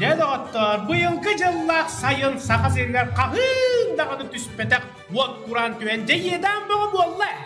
Дьэ, доҕоттоор, быйылгы дьыллаах сайын Саха сиригэр хаһыын даҕаны түспэтэх уот кураан түһэн дьэ иэдээн бөҕө буолла ээ.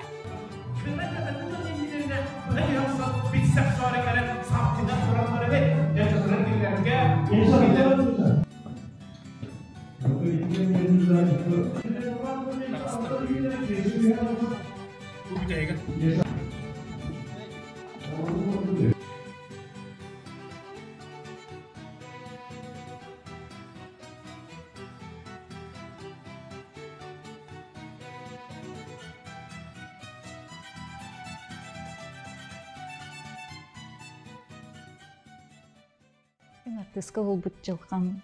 Мин артыыска буолбут дьылҕам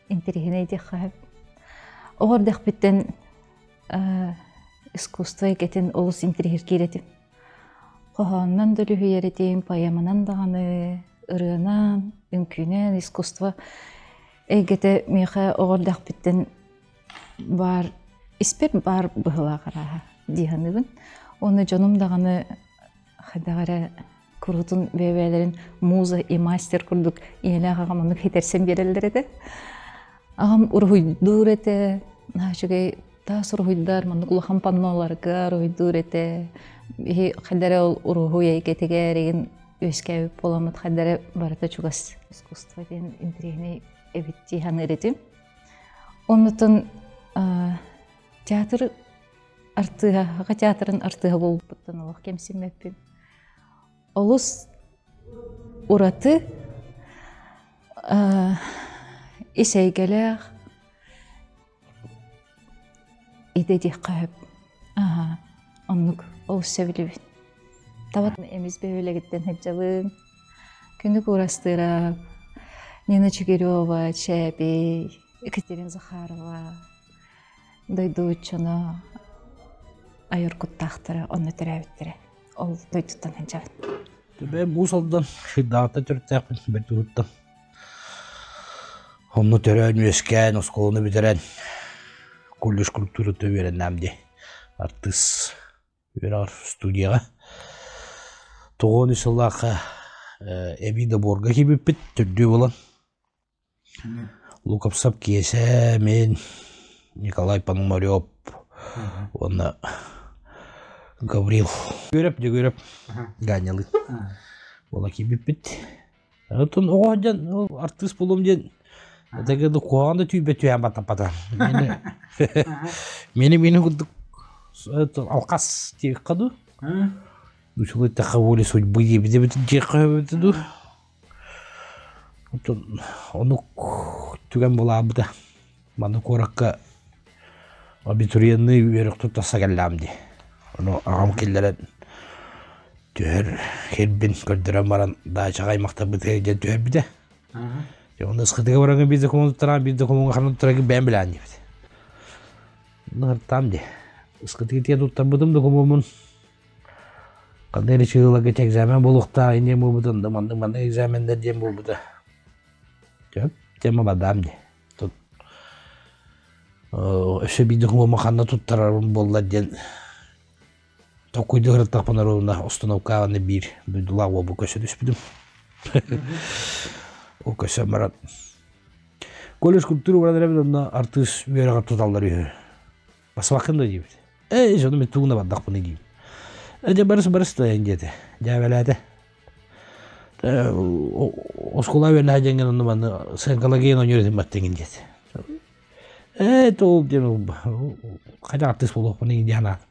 интэриэһинэй диэххэ сөп. Оҕо эрдэхпиттэн искусство эйгэтин олус интэриэһиргиир этим. Хоһоонунан да үлүһүйэр этим, поэманан даҕаны, ырыанан, үҥкүүнэн искусство эйгэтэ миэхэ оҕо эрдэхпиттэн баар, испэр баар быһыылаах арааһа дии саныыбын. Уонна дьонум даҕаны хайдах эрэ куруутун бэйэ-бэйэлэрин муза и мастер курдук ийэлээх аҕам оннук хитэрсэн биэрэллэр этэ. Аҕам уруһуйдуур этэ, наһаа үчүгэй таас уруһуйдар, маннык улахан панноларга уруһуйдуур этэ. Биһи хайда эрэ ол уруһуй эйгэтигэр игин үөскээбит буоламмыт хайда эрэ барыта чугас искусство диэн интэриэһинэй эбит дии саныыр этим. Оннутун театр артыыһа, Саха театрын артыыһа буолбуттан олох кэмсиммэппин. Олус ураты ис эйгэлээх идэ диэххэ сөп. Аһа, оннук олус сөбүлүүбүн. Таба эмис бөһүөлэгиттэн сылдьабын. Күнү куурастыырап, Нина Чигирева, Чээбий, Екатерина Захарова, дойду дьоно айар куттаахтара онно төрөөбүттэрэ. Ол дойдуттан сылдьабын. Төбө муус алдан Шыйдаҕыттан төрүттээхпин бэрт уһуттан. Онно төрөөн үөскээн, оскуоланы бүтэрэн колледж культурата үөрэннэм дии. Артыыс үөрэҕэр студияҕа. Тоҕуон үс сыллаахха эбии доборга киирбиппит төрдүө буолан. Луковцев Киэсэ, мин, Николай Пономарев уонна Гаврил Дьөгүөрэп Дьөгүөрэп Ганялы буола киирбиппит. Оттон оҕо сылдьан артыыс буолуом диэн этэгэ да куһаҕан да түүбэ түһээн баттаппата. Мени мени курдук алкас диэххэ дуу. Учулуй тэхэ воли судьбы диэбит диэххэ дуу. Оттон онук түгэн булаабыта. Манна куоракка абитуриенныы үөрэх туттарса кэллэҕим дии. Ону аҕам киллэрэн түһэр сирбин көрдөрөн баран даачаҕа аймахтарбытыгар диэн түһэрбитэ. Дьэ онно ысхытыга бараҥҥын биир докумуон туттараан, биир докумуоҥҥа ханна туттараргын бэйэм билэҕин диэбит. Ыҥыртаам дии. Ысхытыга тиийэн туттарбытым докумуоммун Ханна эрэ чыыларга экзамен буолуохтаах инньэ буолбута, онно маннык маннык экзаменнар диэн буолбута. Сөп, тема бадаам дии. Тут өссө биир докумуону ханна туттарарым буолла диэн толкуйдуу сырыттахпына ровно установкаҕа биир дойдулаах уолбу көрсө түспүтүм. Ол көрсөн баран колледж культуры баран эрэбин онно артыыс үөрэҕэр туталлар үһү. Баспаккын да диибит. Эй, дьону мин тугуна бардахпыный диибин. Э, дьэ барыс барыс да диэтэ. Дьээбэлээтэ. Оскуола үөрэнэ дьэҥҥин онно манна сыаҥкалагиан оонньуур этим баттыҥын диэтэ. Ээ, тоол диэн хайдах артыыс буолуохпунуй дии санаатым.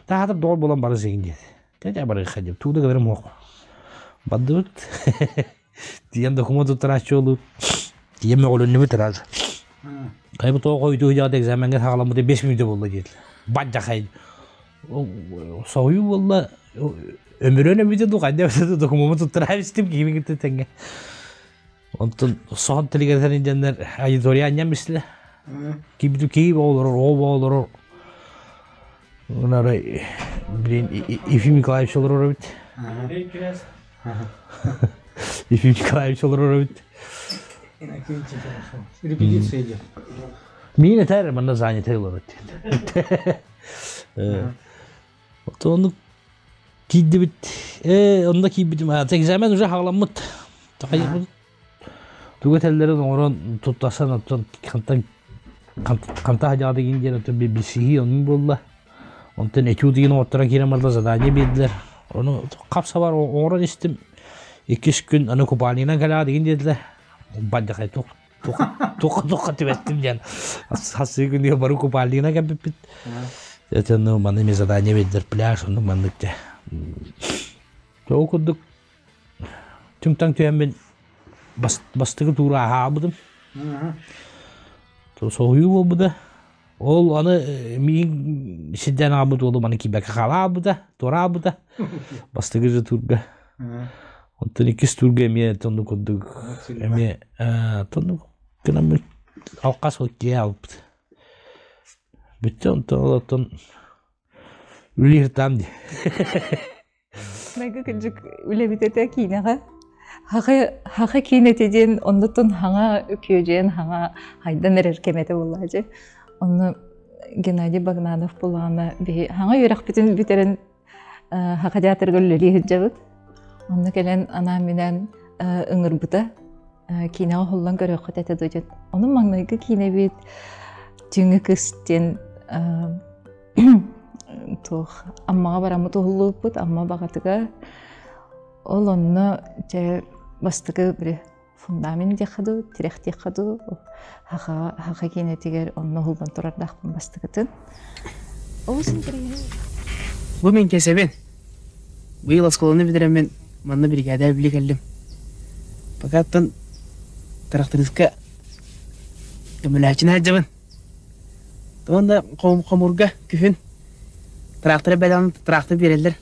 Таһаатар доҕор буолан барыс игин диэтэ. Дьэ барыахха диэм. Тугу да гынарым суох. Бардыбыт. Тиийэн докумуон туттарааччы буолуу. Тиийэн мөҕүлүннүбүт ыраас. Хайбы тоҕо хойутуу дьаҕат экзамеҥҥа саҕаламмыта 5 мүнүүтэ буолла диэтилэр. Бадьахай. Соһуйуу буолла. Өмүрүөн эбитэ дуу, хайда эбитэ дуу докумуоммун туттара истим киһибин кытта тэҥҥэ. Онтон соһон тилигэртэн диэннэр аудитория анньан бистилэр. Киибитим киһи олорор, оҕо олорор. Арай, блин, Ефим Николаевич олорор эбит. Ефим Николаевич олорор эбит. Репетиция идет. Миин этэр, манна занятый олорор диэн. Ону киирдибит. Ээ, онно киирбитим. Экзамен уже хаҕаламмыт. Тугу этэллэрин оҥорон туттарсан оттон хантан ханта хадьаҕа дигин диэн оттон билсиһии оннук буолла. Онтон этюд деген оҥотторон киирэн барда задание биэрдилэр. Ону хап-сабар оҥорон истим. Иккис күн аны купальнигынан кэлэҕэ дигин диэтилэр. Бадьахай туох туохха түбэстим диэн хасыы күнүгэр бары купальнигынан кэлбиппит. Это ну маны мне задание биэрдилэр пляж оннук маннык дьэ. Ол курдук түҥ-таҥ түһэммин бастакы туура аһаабытым. Соһуйуу буолбута. Ол аны миигин сирдээн аҕалбыт уолум аны киирбэккэ хаалаабыта, туораабыта. Бастакы же туурга. Онтон иккис туурга эмиэ тонну курдук эмиэ тонну гынан алқас ол киэ албыт. Бүттэ онтон олортон үлүһүртаам дии. Майгы кырдьык үлэбит этэ киинэҕэ. Хаха киинэтэ диэн оннуттан хаҥа күөдьүйэн хаҥа хайдан эрэр кэм этэ буоллаҕа дьэ. Онно Геннадий Багнанов булаана биһи хаҥа үөрэхпитин бүтэрэн Хаха театрга үлэлии сылдьабыт. Онно кэлэн анаан-минээн ыҥырбыта. Киинэҕэ уһуллан көрүөххүт этэ дуо диэн. Ону маҥнайгы киинэбит Түүҥҥү кыс диэн туох Аммаҕа бараммыт уһуллубуппут Амма баҕатыгар ол онно дьэ бастакы били фундамент диэххэ дуу тирэх диэххэ дуу хаха хаха киинэтигэр онно уһуллан турардаахпын бастакытын олус интэриэһинэй Бу мин кэсэбин. Быйыл оскуоланы бүтэрэммин манна биригээдэ эбили кэллим. Пока оттон тырахтарыыска көмөлөһөөччүнэ сылдьабын. Уонна хомурга күһүн трактор бэлэҕин трактор биэрэллэр.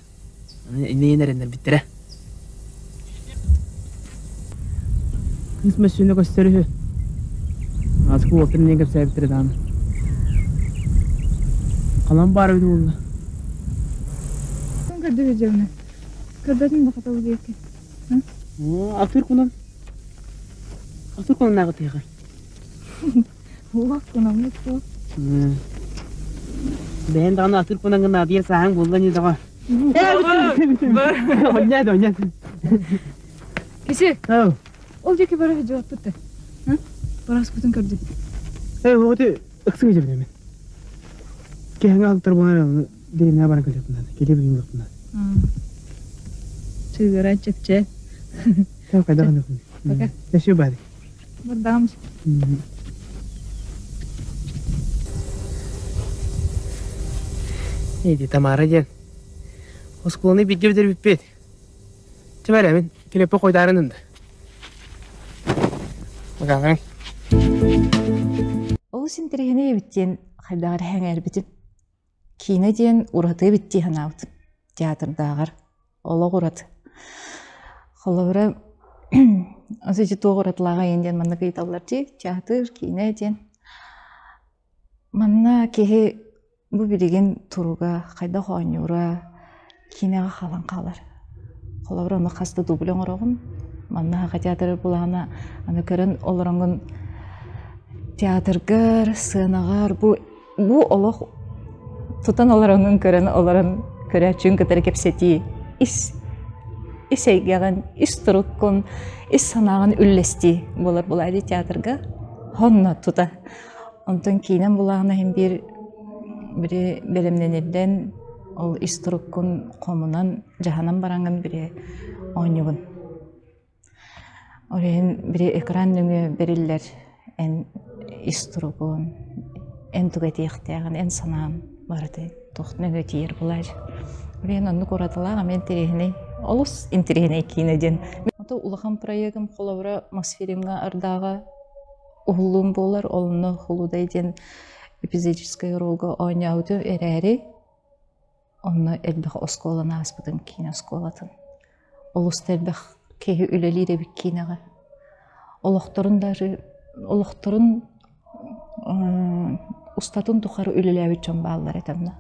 Иннинэн эрэннэрбиттэрэ. Кыыс мөссүөнэ көстөр үһү. Ааскы уолтан иннин кэпсээбиттэрэ даҕаны. Халан баар эбит буолла. Көрдө дьэбинэ. Көрбөтүн да хатыл диэки. Атыр кунан. Атыр кунан тыаҕа. Уох кунаммыт суох. Бэйэн даҕаны атыыр кунаҥҥын наадыйар сааһыҥ буолла ини доҕор. Онньаа да онньаа. Киси, ол диэки бара сылдьыбаппыт да. Бараспытын көрдүм. Ээ, оҕоты ыксыҥ дьэбинэмин. Киһиҥэ алтар буолан дэриэбинэҕэ баран кэлиэхпин наада. Кэлиэ билин буолуохпун наада. Чыгыра чэпчэ. Хайдах гыныахпын. Спасибо, баады. Бардам. Иди Тамара диэн. Оскуоланы бииргэ бүтэрбиппит. Чэ мин килэппэ хойдаарын ында. Макаҕаҥ. Олус интэриэһинэй эбит диэн хайдаҕар сэҥээрбитим. Киинэ диэн ураты эбит дии санаабытым. Театрдааҕар олох ураты. Холобура, ити туох уратылааҕый диэн маннык ыйыталлар дии, театр, киинэ диэн. Манна киһи бу билигин туруга, хайдах оонньуура киинэҕэ хаалан хаалар. Холобура, ону хас да дубль оҥороҕун. Манна саха театры былаана аны көрөн олороҥҥун театргар, сыанаҕар бу Бу олох тутан олороҥҥун көрөн олорон көрөөччүгүн кытары кэпсэтии ис ис эйгэҕин, ис туруккун, ис санааҕын үллэстии буолар булаайды театрга хонно тута. Онтон киинэн булааҕына иһин биир бири бэлэмнэнирдэн ол ис туруккун хомунан дьаһанан бараҥҥын бири оонньугун. Ол иһин били экран нөҥүө бэриллэр эн ис туругун, эн тугу этиэхтээҕин, эн санаан барыта туох нөҥүө тиийэр буолааччы. Ол иһин оннук уратылаах эмиэ интэриэһинэй, олус интэриэһинэй киинэ диэн. Ото улахан проегым холобура Мосфильмҥа ардааҕа уһуллуум буолар, онно Хулудай диэн эпизодическай оруолга оонньообутум эрээри Онно элбэх оскуоланы ааспытым, киинэ оскуолатын. Олус да элбэх киһи үлэлиир эбит киинэҕэ. Олохторун даже олохторун устатын тухары үлэлээбит дьон бааллар этэ онно.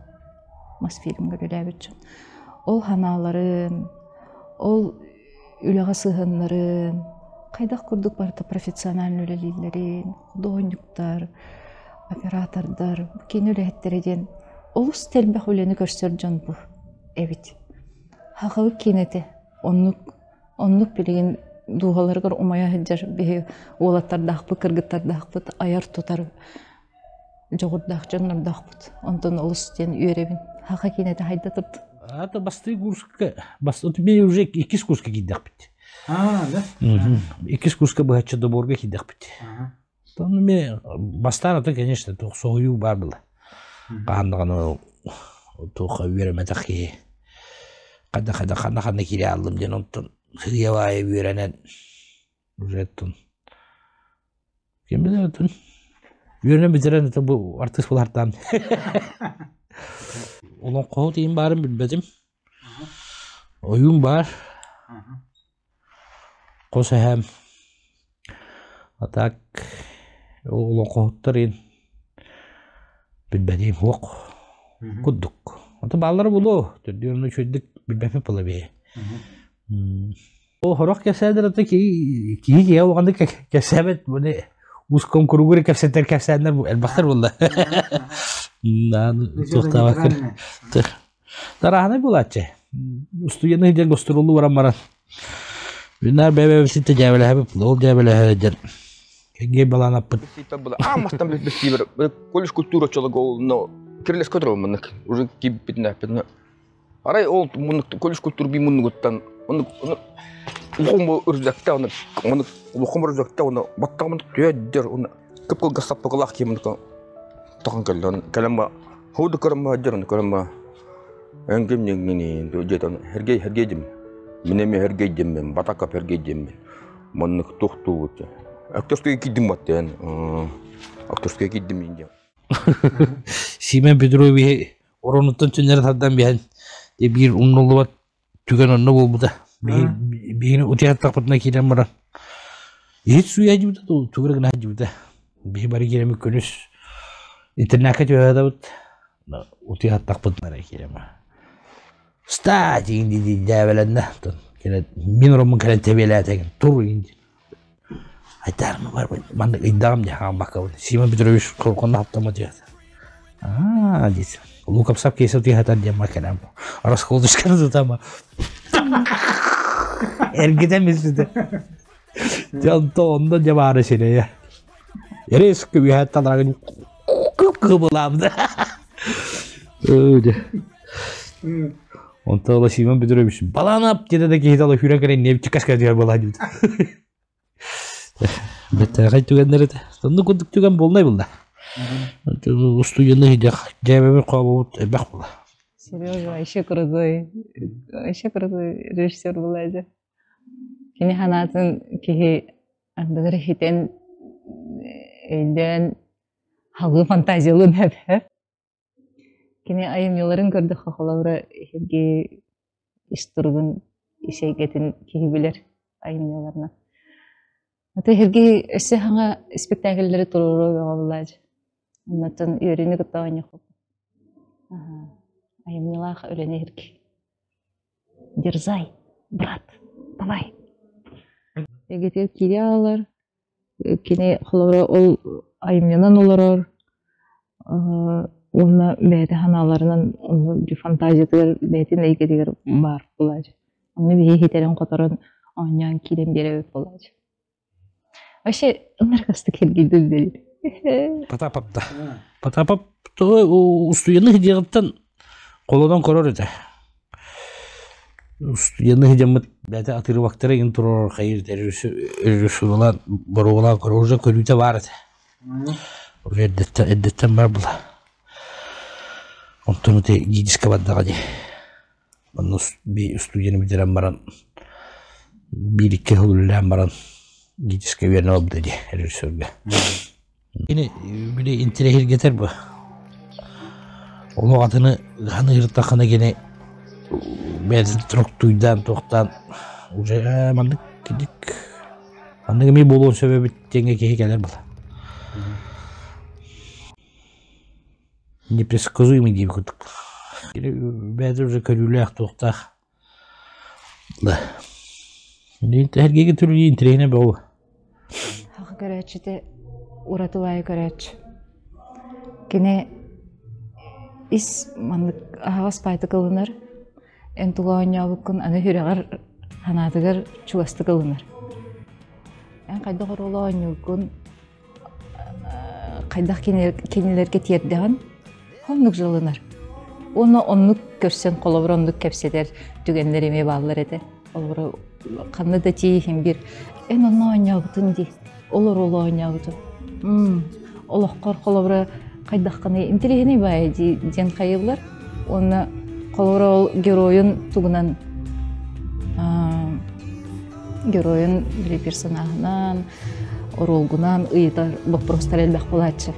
Мосфильмҥа үлэлээбит дьон. Ол санааларын, ол үлэҕэ сыһыаннарын, хайдах курдук барыта профессионально үлэлииллэрин, худуоһунньуктар, оператордар, киинэ үлэһиттэрэ диэн олус да элбэх үлэни көрсөр дьон бу эбит. Хахабыт киинэтэ оннук оннук билигин дууһаларыгар умайа сылдьар биһи уолаттардаахпыт, кыргыттардаахпыт, айар-тутар дьоҕурдаах дьоннордоохпут. Онтон олус диэн үөрэбин. Хаха киинэтэ хайда турду. Это бастыы курска, бас, мен уже иккис курска киирдэхпит. А, да? Иккис курска быһаччы доборга киирдэхпит. Тон мен бастаан ата, конечно, туох соһуйуу баар была. Хаһан даҕаны туохха үөрэммэтэх киһи ханна ханна ханна киирэ ааллым диэн онтон сырьевая үөрэнэн уже оттон ким билэр оттон үөрэнэн бүтэрэн это бу артыыс буолартаан олоҥхоһут иин баарын билбэтим ойуун баар хос эһээм а так олоҥхоһуттар иин билбэтим суох курдук ото бааллара буолуо төрдүөн үчүгэйдик билбэппит буола бии Ол сорох кэпсээннэр ото киһи киһи улаханнык кэпсээбэт бу узком кругу кэпсэтэр кэпсээннэр элбэхтэр буолла. Туохтаабаккын. Тарааһынай буолааччы. Устуйаны диэн гостуруллу баран баран. Бинар бэбэбиситте дьээбэлэһэбит, ол дьээбэлэһэ диэн кеге балаанаппыт. А мастан билбит колледж культура чолого но кирлес көтөрө маннык уже кибитнэ Арай ол муннук колледж культура би муннугуттан оны улахом үрдүкте оны оны улахом үрдүкте оны баттаҕым түөддер оны кып-кылгас саппыкылаах киһи муннука тохон кэллэ оны кэлэн ба хауду көрөн ба дьер оны көрөн ба эҥким ньиҥҥини дьиэтэн Сергей Сергей дим мин эмиэ Сергей диэммин Батаков Сергей диэммин маннык туохтуубут актерскайга киирдим баттыан актерскайга киирдим диэн Симон Петрович оронуттан түннэри тардан биһэн биир умнуллубат түгэн онно буолбута. Биһини утуйаттахпытына киирэн баран иһит сууйа дьибитэ тугура гына дьибитэ. Биһи бары киирэммит күнүс интернакка түһэдабыт утуйаттахпытына эрэ киирэмэ. Встать дии дээбэлэннэ. Мин ороммун кэлэн тэбиэлээтэгин тур дии. Айтаарма барбын маннык ыйдаҕым дии хааммаккабын Симон Петрович хорҕонно хаптама диэт аа диэт Лукапсап кейсэ тыаһатар диэн ма кэлэн расколдушканы тутама эргитэн билситэ дьэ онно дьэ баара сирэйэ резко үөһэ таларагын кыбылаабыта Онто ыла Симон Петрович баланап диэтэ да киһи тала хүрэн кэлэн нефть кэдиэр буолаа диэбит. Бэтээхэй түгэннэр этэ. Оннук курдук түгэн буолнай булла. Устуйаны дьээбэбит хообобут элбэх була. Сережа еще крутой, еще крутой режиссер была дьэ. Кини санаатын киһи ардыгар иһитэн, өйдөөн, халыы фантазиялыын эбэ. Кини айымньыларын көрдөххө, холобура, эһиги ис туругун, ис эйгэтин киһи билэр айымньыларынан. Аты эһиги өссө саҥа испэктээкиллэри туруоруо бөҕө буолааччы. Оннуттан үөрүүнү кытта оонньуохпут. Айымньылаах үлэни эһиги. Дерзай, брат, давай. Эйгэтигэр киирэ аалар, Кини холобура ол айымньынан олорор уонна бэйэтэ санааларынан онно фантазиятыгар бэйэтин эйгэтигэр баар буолааччы. Онно биһиги ситэрэн-хоторон оонньоон киирэн биэрэбит буолааччы. Вообще ынырык киргийдин диир. Потапов да. Потапов устуйаны диэҕиттэн холонон көрөр этэ. Устуйаны сыдьаммыт бэйэтэ атыырыбактара игин турар хайыр режиссуралаан боруобалаан көрөр уже көрүүтэ баар этэ. Уже эрдэттэн эрдэттэн бар була. Онтон ити гидиска бардаҕа дии. Онно студияны бүтэрэн баран биир-икки сыл үлэлээн баран гидиска үөрэнэ олорбута дии режиссерга. Кини били интэриэһиргэтэр бу. Олох атыны ханы ыһыртаххына кини бэйэтин туруктуйдаан туохтаан уже маннык кидик маннык эмиэ буолуон сөп эбит диэҥҥэ киһи кэлэр була. Непредсказуемый диэбит курдук. Кини бэйэтэ уже көрүүлээх туохтаах Да. Эргиги түрүү интэриэһинэй буолуо. Саха көрөөччүтэ ураты баайы көрөөччү. Кини ис маннык аһаҕас баайтык ылынар, эн тугу оонньообуккун аны сүрэҕэр, санаатыгар чугастык ылынар. Эн хайдах оруолу оонньуургун хайдах кинилэргэ тиэрдэҕин оннук дьылынар. Уонна оннук көрсөн холобур оннук кэпсэтэр түгэннэр эмиэ бааллар этэ. Холобура ханна да тиийиһин бир эн онно оонньообутун дии, ол оруолу оонньообутун. Олоххор холобура хайдаххыный интэриэһинэй баайа дии диэн хайыллар. Уонна холобура ол геройун тугунан геройун били персонаһынан оруолгунан ыйытар боппуруостар элбэх буолааччы.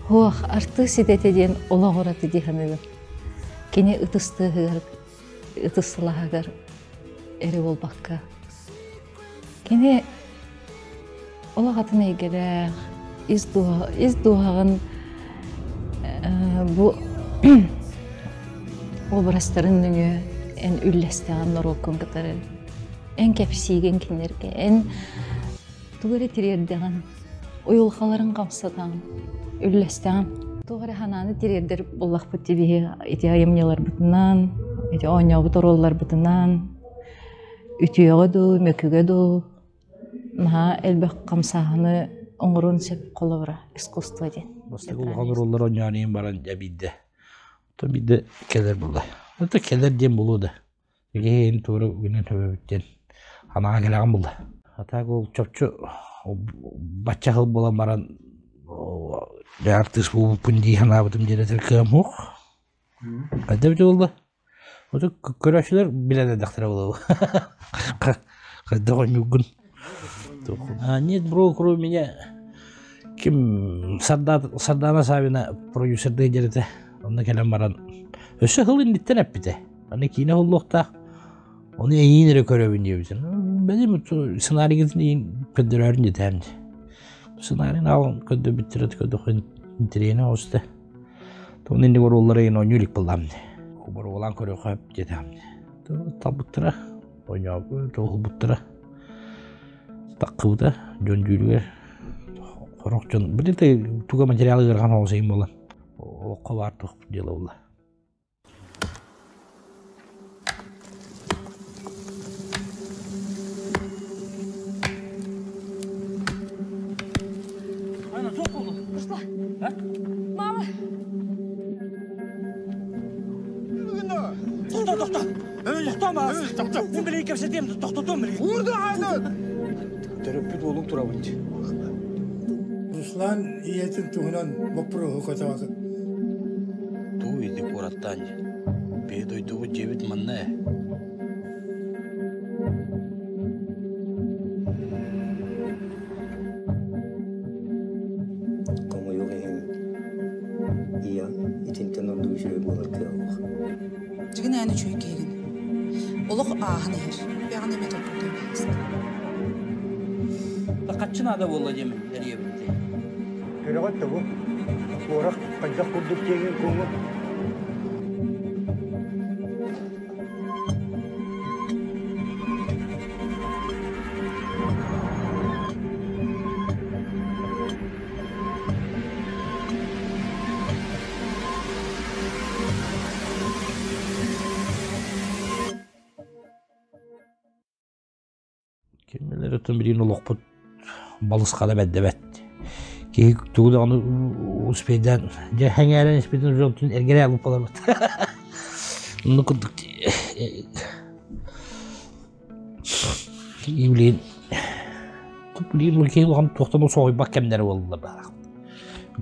Һуох, артыыс идэтэ диэн олох ураты дии саныыбын. Кини ытыс тыаһыгар, ытыс сылаһыгар эрэ буолбакка, кини олох атын эйгэлээх, ис дууһа, ис дууһаҕын бу образтарын нөҥүө эн үллэстэҕин норуоккун кытары, эн кэпсиигин кинилэргэ, эн тугу эрэ тириэрдэҕин, уйулҕаларын хамсатаҕын, үллэстэҕин. Туох эрэ санааны тириэрдэр буоллахпыт дии ити айымньыларбытынан, ити оонньообут оруолларбытынан, үтүөҕэ дуу, мөкүгэ дуу наһаа элбэх хамсааһыны оҥоруон сөп холобура искусство диэн. Бастакы улахан оруоллар оонньоон иһин баран дьэ биирдэ. Оттон биирдэ кэлэр буолла. Это кэлэр диэн буолуо да. Киһи туора гынан төбөбүт диэн анаҕа кэлэҕин булла. А так ол чопчу бачча сыл буолан баран дьэ артыыс буолбуппун дии санаабытым диэн этэр кыам суох. Хайда эбитэ буолла? Оту көрөөччүлэр билэн эрдэхтэрэ буолуо. Хайдах оонньуургун. А нет, бро, кроме меня ким Сардана Савина продюсердыы дьэрэтэ онно кэлэн баран өссө сыл инниттэн эппитэ. Аны киинэ уһуллуохтаах. Ону эйиин эрэ көрөбүн диэбитин. Бэлим сценарийгытын иин көрдөрөөрүн диэтэм. Сценарийын аҕалан көрдөрбүттэрэ көрдөххө интэриэһинэй оҕуста. Тону инник оруоллары иин оонньуу илик буоллаам. Боруолаан көрүөххэ диэтэм. Талбыттара, оонньообут, уһулбуттара. Таххыбыта дьон дьүүлүгэр сорох дьон билите туга материал ыарахан оҕус иһин буолан олоххо баар туох дьыала буолла. Пошла. А? Мама! Тохто, тохто! Тохтома! Тохто! Мин билигин кэпсэтиэм, тохтотуом билигин. Уурду ааны! Төрөппүт уолуҥ турабын дии. Руслан ийэтин туһунан боппуруоһу көтөҕөтүн. Туу иди куораттаан Биһи дойдубут дьиэбит манна ээ. Хомойуох иһин, ийэ итинтэн ордук үчүгэй буолар кыаҕа суох. Дьигин эн үчүгэй киһигин. Олох ааһан иһэр. Бэҕэн эмэ толкуйдуом Хаччы наада буолла диэмин эрийэбин Көрөҕүт да бу куорат хайдах курдук киэҥин куоҥун. Кинилэр оттон билигин олохпут балысхана бэрдэбэт. Киһи тугу даҕаны успейдаан дьэ сэҥээрэн испитин дьонтун эргэрээ луппаларбыт. Онно курдук билигин билигин киһи улахан туохтан соһуйбат кэмнэрэ буолла баара.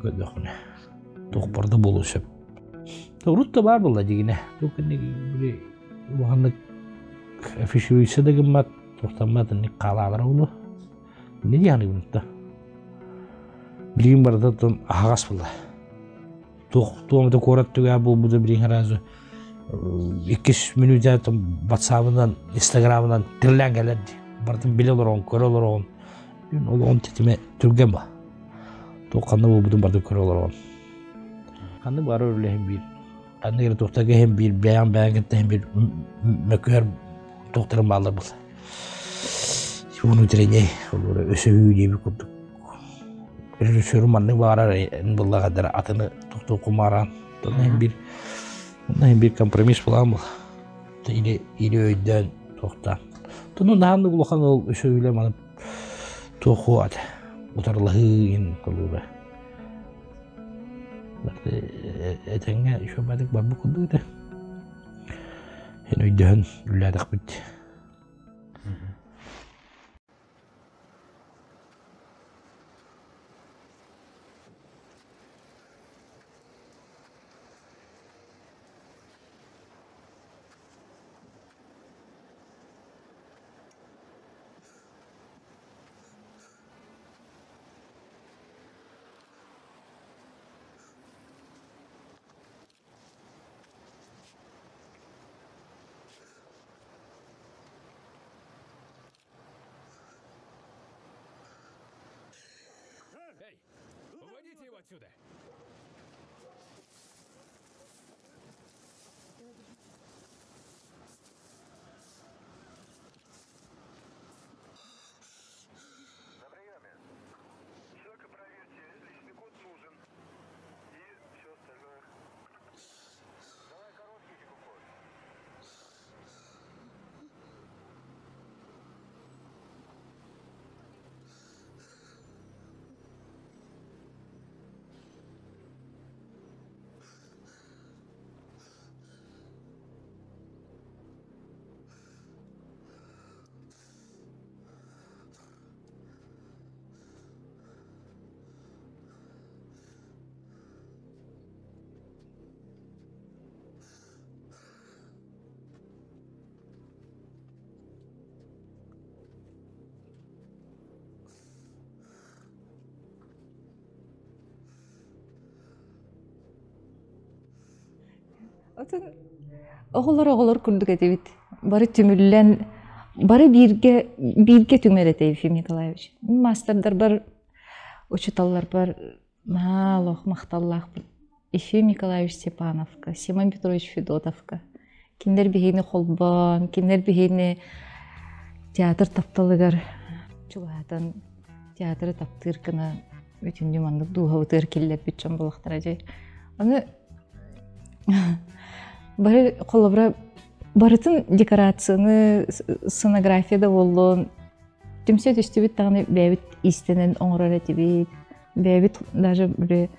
Көрдөххүнэ туох барда буолуон сөп. Урут да баар буолла дьигинэ. Туох били улаханнык афишируйса да гыммат, туохтаммат инник хаалаалара буолуо. Не дии саныыбын да. Билигин барыта оттон аһаҕас буолла. Туох туом да куорат түгэҕэ буолбута билигин сразу иккис мүнүүтэ ватсабынан, инстаграмынан тирлээн кэлэр дии. Барытын билэ олороҕун, көрө олороҕун. Олоҕун тэтимэ түргэн ба. Туох ханна буолбутун барытын көрө олороҕун. Ханнык баҕарар үлэһин биир ханнык эрэ туохтарга иһин биир бэйэҥ бэйэҥ кытта иһин биир мөккүһэр туохтарым бааллар буолла. Внутренний өсөһүү диэбит курдук. Режиссеру маннык баҕарар буоллаҕа атыны тохтуу кумааран иһин биир иһин биир компромисс булаан була. Или или өйдөөн туохтаан. Тону наһааннык улахан ол өсөһүүлэр маны. Туох ата утарылаһыы иһин холуура. Этэҥҥэ үчүгэйдик барбыт курдук этэ. Эн өйдөһөн үлэлээтэхпит. Эй, уводите его отсюда! На приеме. Человека проверьте, личный код нужен. И все остальное. Давай короткий код. Отон оҕолор оҕолор курдук этибит. Бары түмүллэн, бары бииргэ бииргэ түмэр этэ Ефим Николаевич. Маастардарбар, учууталларбар наһаа олох махталлаахпын. Ефим Николаевич Степановка, Симон Петрович Федотовка. Кинилэр биһигини холбоон, кинилэр биһигини театр тапталыгар чугаһатан театры таптыыр гына бүтүннүү маннык дууһабытыгар киллэрбит дьон буолуохтара дьэ. Аны бары холобура барытын декорацияны, сценография да буоллун түмсэ түстүбүт даҕаны бэйэбит иистэнэн оҥорор этибит. Бэйэбит даже били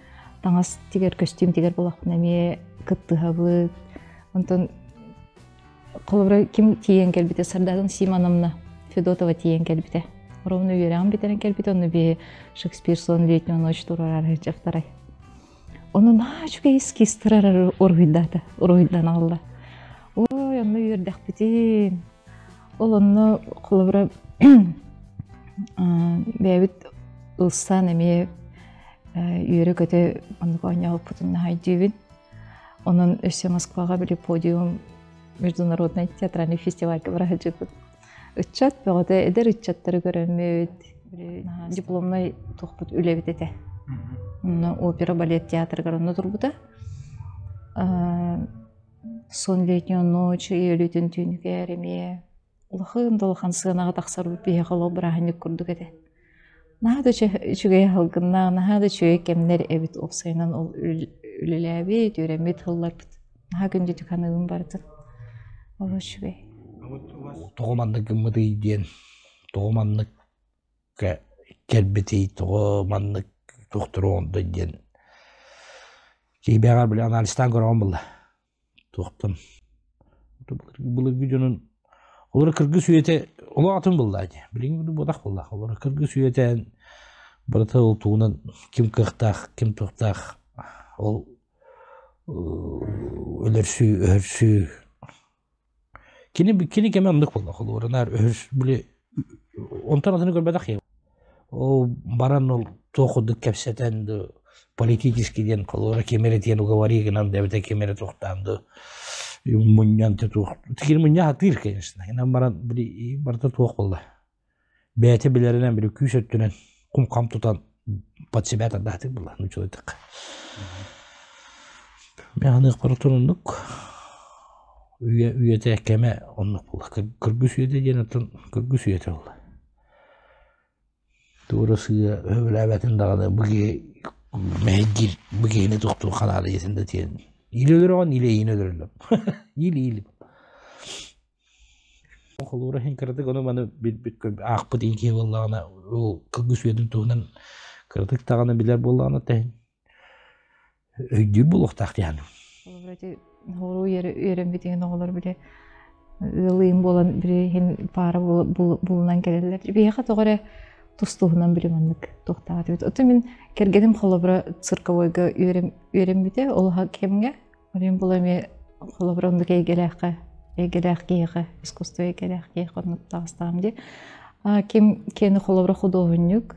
таҥас тигэр, көстүүм тигэр буоллахпына эмиэ кыттыһабыт. Онтон холобура ким тиийэн кэлбитэ Сардаатын Симоновна Федотова тиийэн кэлбитэ. Ровно үөрэҕин бүтэрэн кэлбитэ, онно биһи Шекспир сон летнюю ночь туруорар дьахтарай. Ону наһаа үчүгэй эскизтарар уруһуйдаата, уруһуйдан аҕалла. Ой, онно үөрдэхпитин. Ол онно холобура бэйэбит ылсан эмиэ үөрэ-көтө оннук оонньообуппутун наһаа өйдүүбүн. Онон өссө Москваҕа били подиум международный театральный фестивальга бара сылдьыбыт. Ыччат бөҕөтө эдэр ыччаттары көрөммүт, дипломнай туохпут үлэбит этэ. Онно опера балет театрыгар онно турбута. Сон летнюю ночь өлүүтүн түүнүгэр эмиэ улахан да улахан сыанаҕа тахсарбыт биһиэхэ олох бырааһынньык курдук этэ. Наһаа да үчүгэй аһылгыннаах, наһаа да үчүгэй кэмнэр эбит уопсайынан ол үлэлээбит, үөрэммит сылларбыт. Наһаа күндүтүк саныыбын барытын. Олус үчүгэй. Тоҕо маннык гыммытый диэн, тоҕо маннык кэлбитий, тоҕо маннык туохтуруо оҥордой диэн киһибээҕэр били анализтаан көрөҕүн буолла. Туохтан былыргы дьонун олоро кыргыс үйэтэ олох атын буолла дии. Билиҥҥи буолбатах буолла. Олоро кыргыс үйэтэ барыта ол тугунан ким кыахтаах, ким туохтаах ол өлөрсүү, өһөрсүү. Кини кини кэмэ оннук буолла. Холобура наар өһөрс били онтон атыны көрбөтөх киһи. Ол баран ол туох курдук кэпсэтэн ду политический диэн холобура ким эрэ диэн уговори гынан да эбэтэр ким эрэ туохтаан ду мунньан туох кини мунньа сатыыр конечно инан баран били барыта туох буолла бэйэтэ билэринэн били күүс өттүнэн кум-хам тутан под себя тардаатык буолла нучулайтык мен аныахпар оннук үйэ үйэтэ кэмэ оннук буолла кыргыс үйэтэ диэн оттон кыргыс үйэтэ буолла Туора сыыһа сөбүлээбэтин даҕаны бу киһи мэһэйдиир, бу киһини тохтуу ханаада ийэтин да тиэн. Или өлөрөҕүн, или эйиини өлөрөллөр. Или, или. Холуура иһин кыратык ону маны билбит аахпыт иин киһи буоллаҕына ол кылгыс үйэтин туһунан кыратык даҕаны билэр буоллаҕына тэһин өйдүүр буолуохтаах диэн. Холобура ити оҕолору үөрэммит иһин оҕолор били ыалыйын буолан били иһин паара булунан кэлэллэр. Биһиэхэ тоҕо эрэ тус-туһунан били маннык туохтаах этибит. Ото мин кэргэним холобура цирковойга үөрэммитэ ол кэмҥэ Олен була эмиэ холобура оннук эйгэлээххэ эйгэлээх киһиэхэ искусство эйгэлээх киһиэхэ оннук таҕыстаҕым дии. Ким киэни холобура худуоһунньук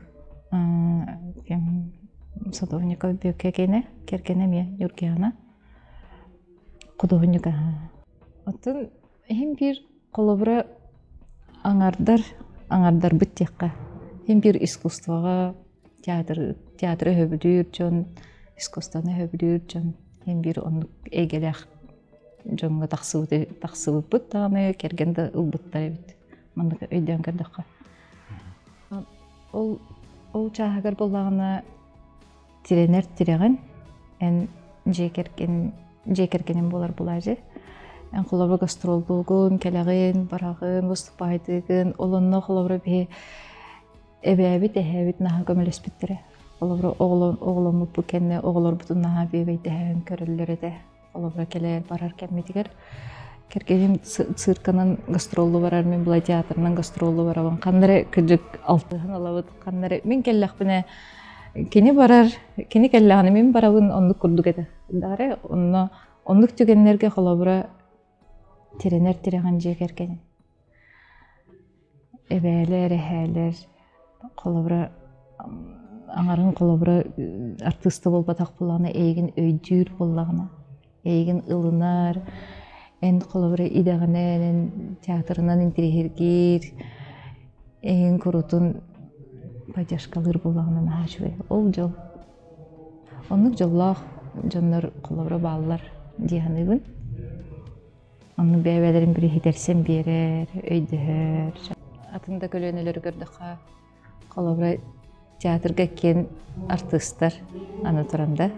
ким Садовников Бүөккэ киэнэ кэргэнэ эмиэ Ньургиана худуоһунньук аһаа. Оттон иһин биир холобура аҥардар аҥардарбыт диэххэ иһин биир искусствоҕа театр театры өһөбүлүүр дьон искусствоны өһөбүлүүр дьон иһин биир оннук эйгэлээх дьоҥҥо тахсыбыт тахсыбыппыт даҕаны кэргэн да ылбыттар эбит маннык өйдөөн көрдөххө ол ол чааһыгар буоллаҕына тирэнэр тирэҕин эн дьиэ кэргэн дьиэ кэргэнин буолар булаажы эн холобура гастроллуугун кэлэҕин бараҕын выступайдыыгын ол онно холобура биһи эбээбит эһээбит наһаа көмөлөспүттэрэ холобура оҕоломмуппут кэннэ оҕолорбутун наһаа бүөбэйдэһэн көрөллөр этэ холобура кэлэр барар кэммитигэр кэргэним цирканан гастроллу барар мин була театрынан гастроллу барабын ханна эрэ кырдьык алтыһан ылабыт ханна эрэ мин кэллэхпинэ кини барар кини кэллэҕинэ мин барабын оннук курдук этэ даҕары онно оннук түгэннэргэ холобура тирэнэр тирэҕин дьиэ кэргэним Эбээлэр, эһээлэр холобура аҥарын холобура артыыста буолбатах буоллаҕына эйигин өйдүүр буоллаҕына, эйигин ылынар, эн холобура идэҕинэн, эн театрынан интириэһиргиир, эйигин курутун поддержкалыыр буоллаҕына наһаа үчүгэй. Ол дьол. Оннук дьоллоох дьоннор холобура бааллар дии саныыбын. Оннук бэйэ-бэйэлэрин бириһитэрсэн биэрэр, өйдөһөр. Атын да көлүөнэлэри көрдөххө, холобура, театрга киэн артыыстар аны туран да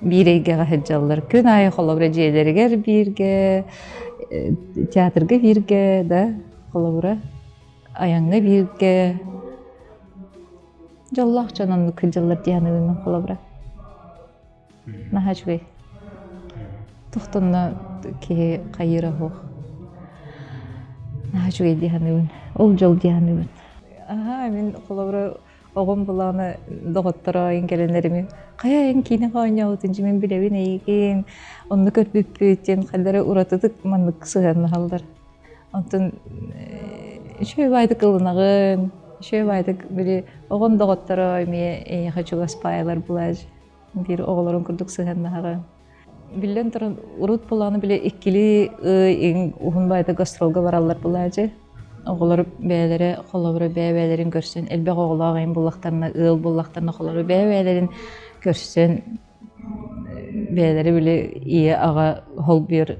биир эйгэҕэ сылдьаллар. Күн аайы холобура дьиэлэригэр бииргэ, театрга бииргэ да, холобура, айаҥҥа бииргэ. Дьоллоох дьон оннук сылдьаллар дии саныыбын холобура. Наһаа үчүгэй. Тохтонно киһи хайыыра суох. Наһаа үчүгэй дии саныыбын. Ол дьол дии саныыбын. Аһаа, мин холобура оҕом булаана доҕотторо айын кэлэннэрими хайа эн киинэҕэ оонньообутун дьи мин билэбин эйигин онно көрбүппүт диэн хайдары уратытык маннык сыһыаннаһаллар. Онтон үчүгэй баайдык ылынаҕын, үчүгэй баайдык били оҕон доҕотторо эмиэ эйиэхэ чугас баайалар булааж биир оҕолорун курдук сыһыаннаһаҕын. Биллэн туран, урут булааны били иккилии ый уһун баайда гастролга бараллар булаажы. Оҕолор бэйэлэрэ холобура бэйэ-бэйэлэрин көрсөн, элбэх оҕолоох эҥин буллахтарына, ыал буллахтарына холобура бэйэ-бэйэлэрин көрсөн бэйэлэрэ били ийэ-аҕа холбуйар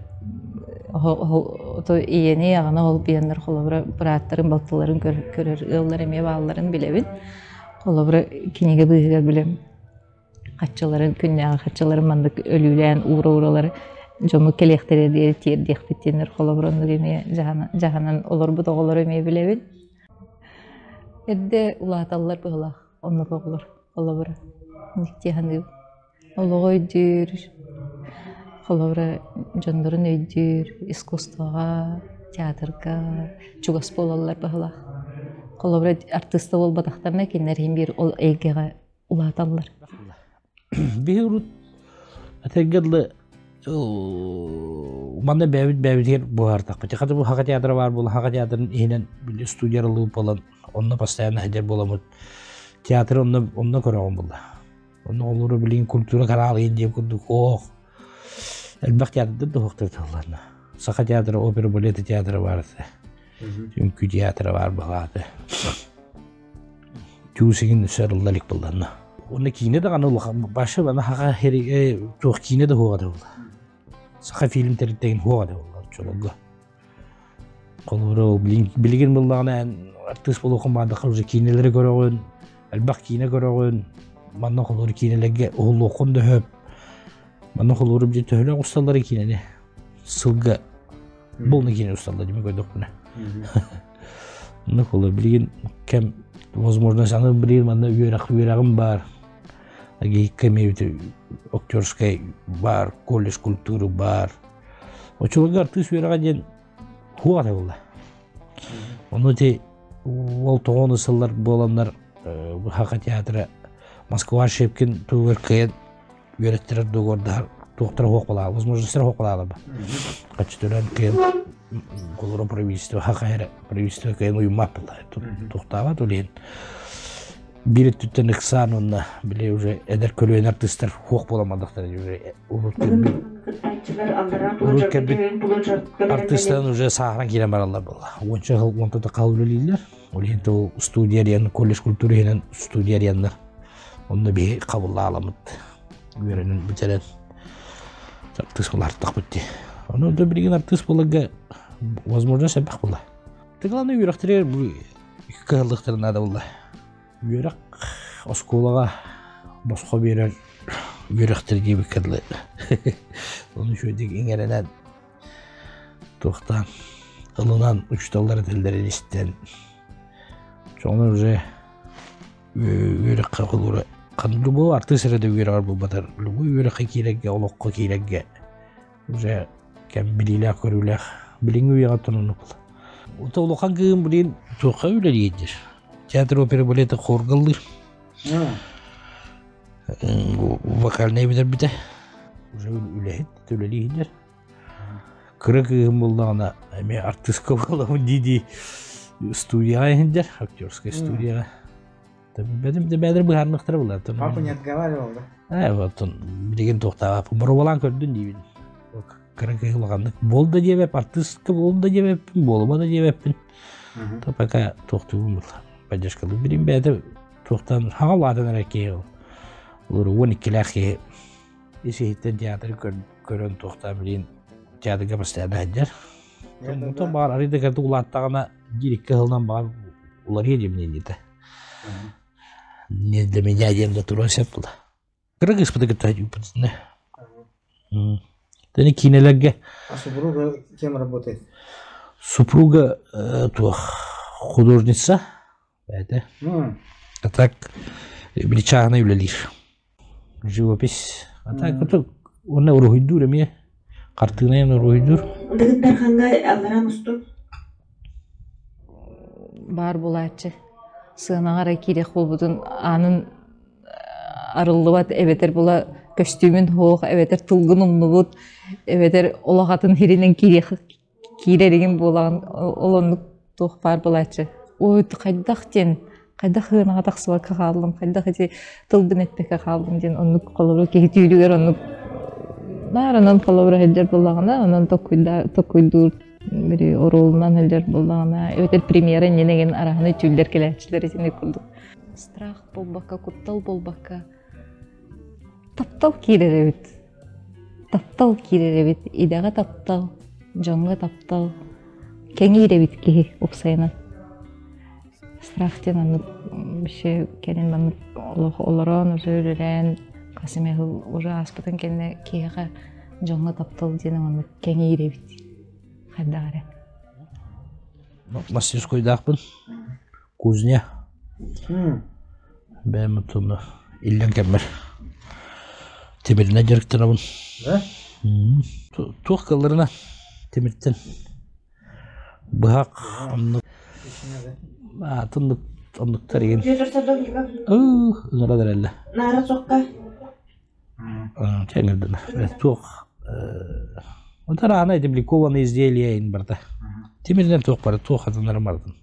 ийэни аҕаны холбуйаннар холобура бырааттарын балтыларын көрөр ыаллар эмиэ баалларын билэбин. Холобура кинигэ быыһыгар билэм хаччыларын күннээҕи хаччыларын маннык өлүүлээн уура-ууралар дьону кэлиэхтэрэ диэри тиэрдиэхпит диэннэр холобура оннук эмиэ дьаһанан олорбут оҕолору эмиэ билэбин. Эрдэ улааталлар быһыылаах оннук оҕолор холобура дии саныыбын. Олоҕу өйдүүр, холобура дьоннорун өйдүүр, искусствоҕа, театрга чугас буолаллар быһыылаах. Холобура артыыста буолбатахтарына кинилэр иһин биир ол эйгэҕэ улааталлар. Биһи урут этэргэ дылы манна бэйэбит бэйэбитигэр буһаартахпыт. Хата бу Хака театра баар буолан, Хака театрын иһинэн студия арыллыбыт буолан, онно постоянно сылдьар буоламмыт театры онно онно көрөҕүн буолла. Онно олору билигин культура канал диэн курдук ох элбэх театрдар да уһуктар тылларна. Саха театра, опера, балета театра баар этэ. Үҥкүү театра баар баҕааты. Тюсигин сырылла илик булланна. Онно киинэ даҕаны улахан башы бана хаха хери туох киинэ да хуоҕа да буолла. Саха фильм тэрилтэгин хуоҕа да буолла оччолорго. Холобура билигин буллаҕына артыыс буолуоххун баардахха уже киинэлэри көрөҕүн, элбэх киинэ көрөҕүн, манна холобура киинэлэргэ уһуллуоххун да сөп. Манна холобура дьэ төһөлөөх усталлара киинэни сылга булна киинэ усталлар дии көрдөхпүнэ. Оннук буолар. Билигин кэм возможность аны билигин манна үөрэх үөрэҕим баар. ГИК эмиэ актерскай баар, колледж культуры баар. Оччолорго артыыс үөрэҕэ диэн хуа этэ буолла. Ону ити ол тоҕону сыллар буоланнар Хака театра Москва Шепкин тугар кыайан үөрэттэрэр договордаһар туохтара суох буолаа, возможностьтара суох буолаалар ба. Хаччытынан кыайан холоро правительство хака эрэ правительство кыайан уйуммат буолла. Туохтаабат улиин биир өттүттэн ыксаан уонна били уже эдэр көлүөнэ артыыстар суох буолан бардахтара уже урут кэлбит урут кэлбит артыыстарын уже сааһыран киирэн бараллар буолла. Уонча сыл уонта хал үлэлииллэр. Ол иһин ол студия диэн колледж культура иһинэн студия диэннэр онно биһи хабыллааламмыт үөрэнэн бүтэрэн артыыс буолаартахпыт дии. Ону да билигин артыыс буоларга возможность элбэх буолла. Ты главное үөрэхтэригэр бу кыһаллыахтара наада буолла. Үөрэх оскуолаҕа босхо биэрэр үөрэхтэр диэбиккэ дылы. Ону үчүгэйдик иҥэринэн туохтаан ылынан учууталлар этэллэрин истэн дьону уже үөрэххэ холуура любой артыыс эрэ да үөрэҕэр буолбатар любой үөрэххэ киирэргэ олоххо киирэргэ уже кэм билиилээх көрүүлээх билиҥҥи үйэҕэ оттон оннук улахан кыым билин туохха үлэлиир театр опера балета хоргаллыыр вокальнай бүтэрбитэ уже үлэһит үлэлиир Кыра кыыһым буллаҕына эмиэ артыыска буоламын дии-дии студияҕа иһиндэр, актерская студияҕа. Бэдим да бэдэр быһаарныахтара булар. Папа не отговаривал, да? Вот билигин туохтаабаппын боруобалаан көрдүн диибин. Кыра кыыһы улаханнык буол да диэбэп, артыыска буол да диэбэппин, буолума да диэбэппин. То пока туохтуубун буолла. Поддержкалыы билин бэйэтэ туохтан хаҥа улаатан эрэр киһи ол. Олор 12-лээх киһи ис-иһиттэн театры көрөн туохтаан билигин театрга постоянно сылдьар. Онтон баҕар арый да кэрдик улааттаҕына биир икки сылынан баҕар уларыйа диэн диэтэ. Не для меня диэн да туруон сөп була. Кыра кыыспыты кытта үппүтүнэ. Тэни киинэлэргэ. А супруга кем работает? Супруга туох художница. Бэйэтэ. А так били чааһынай үлэлиир. Живопись. А так уонна уруһуйдуур эмиэ. Хартыынайын уруһуйдуур. Дыгын Дарханга алларан устун. Баар булааччы. Сыанаҕа эрэ киириэх буолбутун аанын арыллыбат эбэтэр була көстүүмүн суох, эбэтэр тылгын умнубут, эбэтэр олох атын сиринэн киириэх киирэригин буолаҕын ол оннук туох баар буолааччы ой хайдах диэн хайдах ыанаҕа тахсыбакка хааллым хайдах ити тылбын эппэккэ хааллым диэн оннук холобур киһи түүлүгэр оннук наар онон холобура сылдьар буоллаҕына онон токуйдуур били оруолунан сылдьар буоллаҕына эбэтэр премьера иннинэ игин араһаны түүллэр кэлээччилэр итинник курдук страх буолбакка куттал буолбакка таптал киирэр эбит Таптал киирэр эбит, идэҕэ таптал, дьоҥҥо таптал, кэҥиир эбит киһи уопсайынан. Страх диэн оннук вообще кэлин маннык олох олорон уже үлэлээн хас эмэ сыл уже ааспытын кэннэ киһиэхэ дьоҥҥо таптал диэн маннык кэҥиир эбит хайдах эрэ. Мастерскойдаахпын. Кузня. Бэйэм оттон иллэҥ кэммэр тимиринэн дьарыктанабын. Туох кылларына тимиртэн быһах оннук атыннык оннуктар игин. Ыҥыран эрэллэ. Наара сокка. Чэҥирдэнэ. Туох Онтон аана эти изделия ин барда. Тимиринэн туох бары туох атыннарын бардын.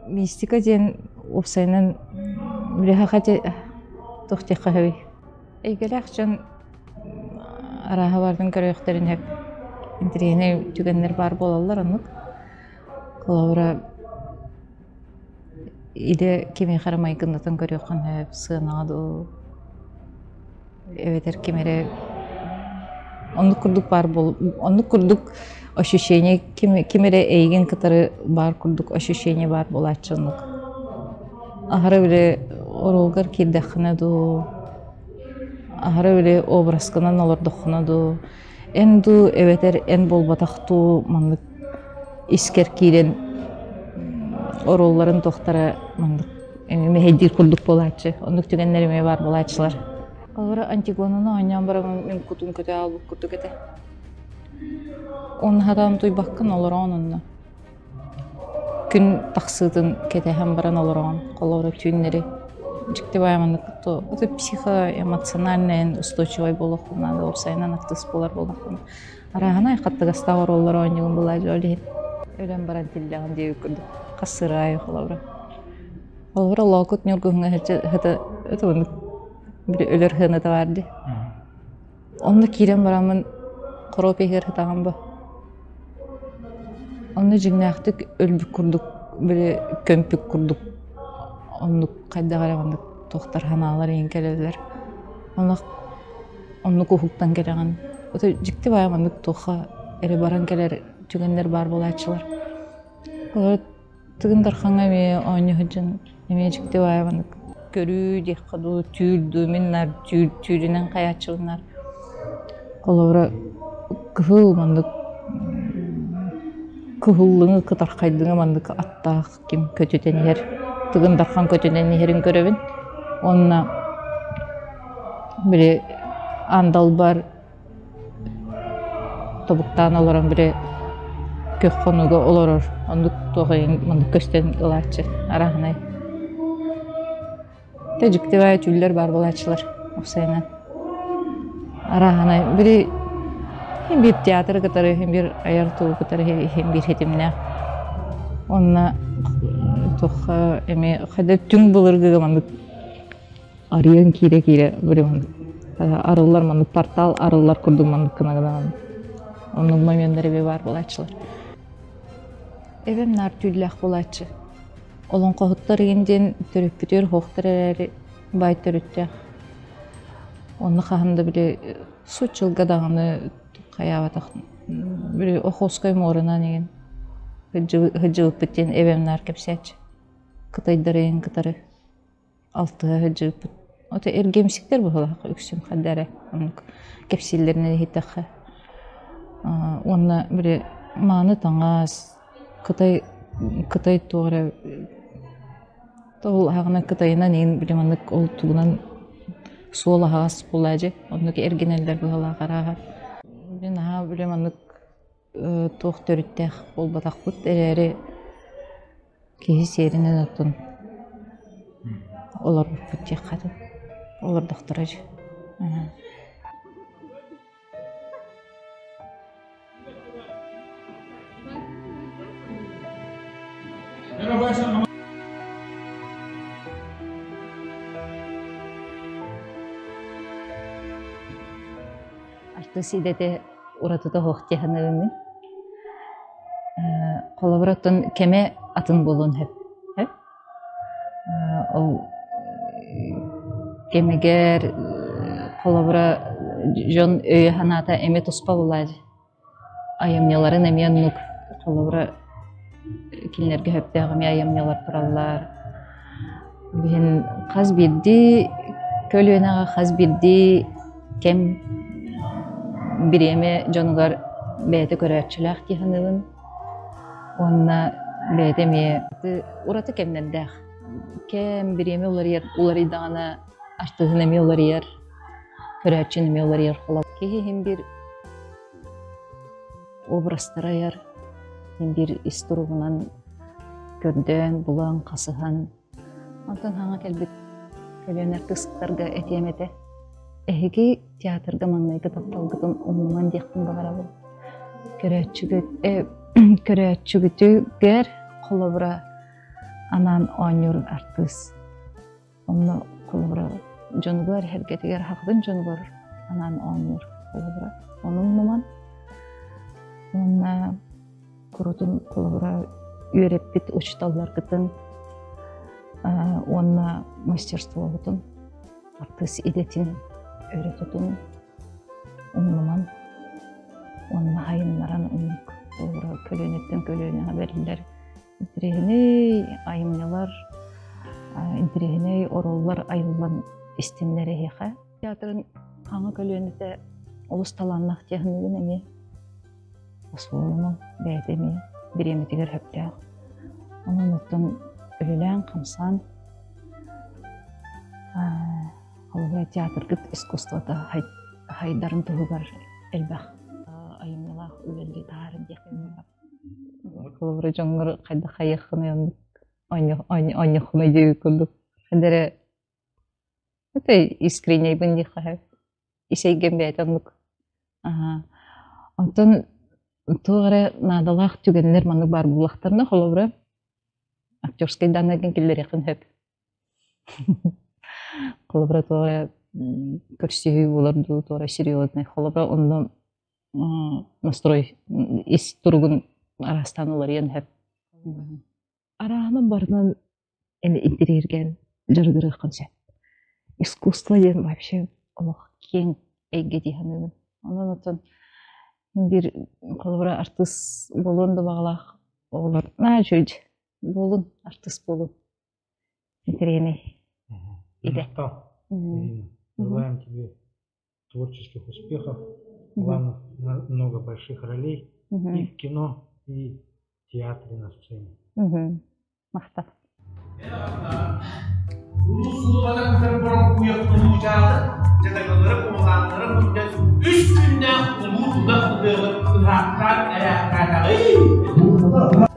Мистика диэн уопсайынан үлэһэ туох диэххэ сөбүй? Эйгэлээх дьон арааһа барытын көрүөхтэрин сөп. Интэриэһинэй түгэннэр баар буолаллар оннук. Холобура, идэ кимиэхэ эрэ майгыннатан көрүөххүн сөп, сыанаҕа дуу, эбэтэр ким эрэ оннук курдук баар буол оннук курдук ощущение ким, ким эрэ эйигин кытары баар курдук ощущение баар буолааччы оннук. Аһара били оруолгар киирдэххинэ дуу, аһара били образкынан олордоххуна дуу, эн дуу эбэтэр эн буолбатах дуу маннык искэр киирэн оруолларын туохтара маннык мэһэйдиир курдук буолааччы. Оннук түгэннэр эмиэ баар буолааччылар. Холобура, Антигонаны оонньоон баран мин кутум көтө аалбыт курдук этэ. Уонна хатаан утуйбаккын олороон онно. Күн тахсыытын кэтэһэн баран олороҕун. Холобура, түүннэри дьикти баайа маннык это психоэмоциональный устойчивай буолуоххун наада, уопсайынан артыыс буолар буоллаххына. Арааһынай хаттыгастаах оруоллар оонньугун былаадьы ол иһин өлөн баран тиллэҕин диэбит курдук хас сыры аайы холобура. Холобура Лоокут Ньургуһуҥҥа сыта это оннук били өлөр сыаната баар дии. Онно киирэн бараммын хоруоп иһигэр сытаҕын бо. Онно дьиҥнээхтик өлбүт курдук били көмпүт курдук оннук хайдах эрэ оннук туохтар санаалар иһин кэлэллэр. Онно оннук уһуктан кэлэҕин. Ото дьикти баайым оннук туохха эрэ баран кэлэр түгэннэр баар буолааччылар. Олор Тыгын Дархаҥҥа эмиэ оонньуу сылдьан эмиэ дьикти баайа маннык көрүү диэххэ дуу, түүл дуу, мин наар түүл түүлүнэн хайааччыбын наар. Холобура, кыһыл маннык кыһыллыҥы кытархайдыҥы маннык аттаах ким көтүтэн иһэр, Тыгын Дархан көтүтэн иһэрин көрөбүн. Уонна били аан далбар тобуктаан олорон били күөх хонууга олорор оннук туох маннык көстөн ылааччы арааһынай Тэ дьиктибай түүллэр баар буолааччылар уопсайынан арааһынай били иһин биир театры кытары иһин биир айар туу кытары иһин биир ситимнээх уонна туохха эмиэ хайда түҥ былыргыга маннык арыйан киирэ-киирэ били маннык арыллар маннык портал арыллар курдук маннык гына гына оннук моменнар эбии баар буолааччылар. Эбэм наар түүллээх буолааччы. Олоҥхоһуттар игин диэн төрөппүтүгэр суохтар эрээри баай төрүттээх. Онно хаһан да били сут дьылга даҕаны хайаабатах били Охотскай муоранан игин сылдьыбыппыт диэн эбэм наар кэпсээччи. Кытайдары кытары алтыһа сылдьыбыппыт. Ото эргиэмсиктэр быһыылаах үксүн ханна эрэ оннук кэпсииллэринэн иһиттэххэ. Уонна били мааны таҥас, кытай кытай туох эрэ ол аһаҕына кытайынан иһин били маннык ол тугунан суол аһаҕас буолаа дьэ оннук эргинэллэр быһыылаах арааһа. Били наһаа били маннык туох төрүттээх буолбатахпыт эрээри киһи сиэринэн оттон олорбуппут диэххэ дуу олордохторо дьэ Артыыс идэтэ уратыта суох дии саныыбын. Холобур, оттон кэмэ атын буолуон сөп. Ол кэмигэр холобура дьон өйө-санаата эмиэ туспа буолаа дии. Айымньыларын эмиэ оннук холобура кинилэргэ сөптөөх эмиэ айымньылар тураллар. Билигин хас биирдии көлүөнэҕэ хас биирдии кэм бириэмэ дьонугар бэйэтэ көрөөччүлээх дии саныыбын. Уонна бэйэтэ эмиэ ураты кэмнэрдээх. Кэм бириэмэ уларыйар уларыйдаҕына артыыһын эмиэ уларыйар, көрөөччүн эмиэ уларыйар. Киһи иһин биир образтары айар, иһин биир ис туругунан көрдөөн, булан, хасыһан. Онтон хаҥа кэлбит көлүөнэ артыыстарга этиэм этэ. Эһиги театрга маҥнайгы тапталгытын умнуман диэхпин баҕарабын. Көрөөччүгүт, көрөөччүгүтүгэр холобура анаан оонньуур артыыс. Онно холобура дьонугар, эргэтигэр, хахытын дьонугар анаан оонньуур холобура. Ону умнуман. Уонна курутун холобура үөрэппит учууталларгытын уонна мастерствоҕутун артыыс идэтин өрө тутун умнуман уонна айыннаран оннук холобура көлүөнэттэн көлүөнэҕэ бэриллэр интэриэһинэй айымньылар интэриэһинэй оруоллар айыллан истиннэр эһиэхэ. Театрын хаҥа көлүөнэтэ олус талааннаах диэхинигин эмиэ по-своему бэйэтэ эмиэ бириэмэтигэр сөптөөх. Онон оттон үлэлээн-хамсаан холобура театргыт искусствота хайдарын туһугар элбэх айымньылаах үлэлии таһаарар диэхпин Холобура дьоҥҥор хайдах хайыаххыный оннук оонньуоххунуй диэбит курдук. Хайда эрэ это искреннейбын диэххэ сөп. Ис эйгэм бэйэтэ оннук. Аһаа. Онтон туох эрэ наадалаах түгэннэр маннык баар буоллахтарына, холобура, актерскай дааннайгын киллэриэххин сөп. Холобура, туох эрэ көрсүһүү буолар дуу, туох эрэ серьезный. Холобура, онно настрой ис туругун араастаан уларыйан сөп. Арааһынан барынан интэриэһиргээн дьарыгырыаххын сөп. Искусство диэн вообще олох киэҥ эйгэ дии саныыбын. Онон оттон биир холобура артыыс буолуон да баҕалаах оҕолор наһаа үчүгэй буолун, артыыс буолун. Интэриэһинэй идэ. Ирина, желаем тебе творческих успехов, главных много больших ролей и в кино, и в театре на сцене. Махтал. Улуу сулуманан көрбөрөн куйахтулуучааны, дьадаҥылары кумалааннары мунньан үс күннээх улуу тунах ыһыаҕын ыһаахтаан эрээхтээтэҕий.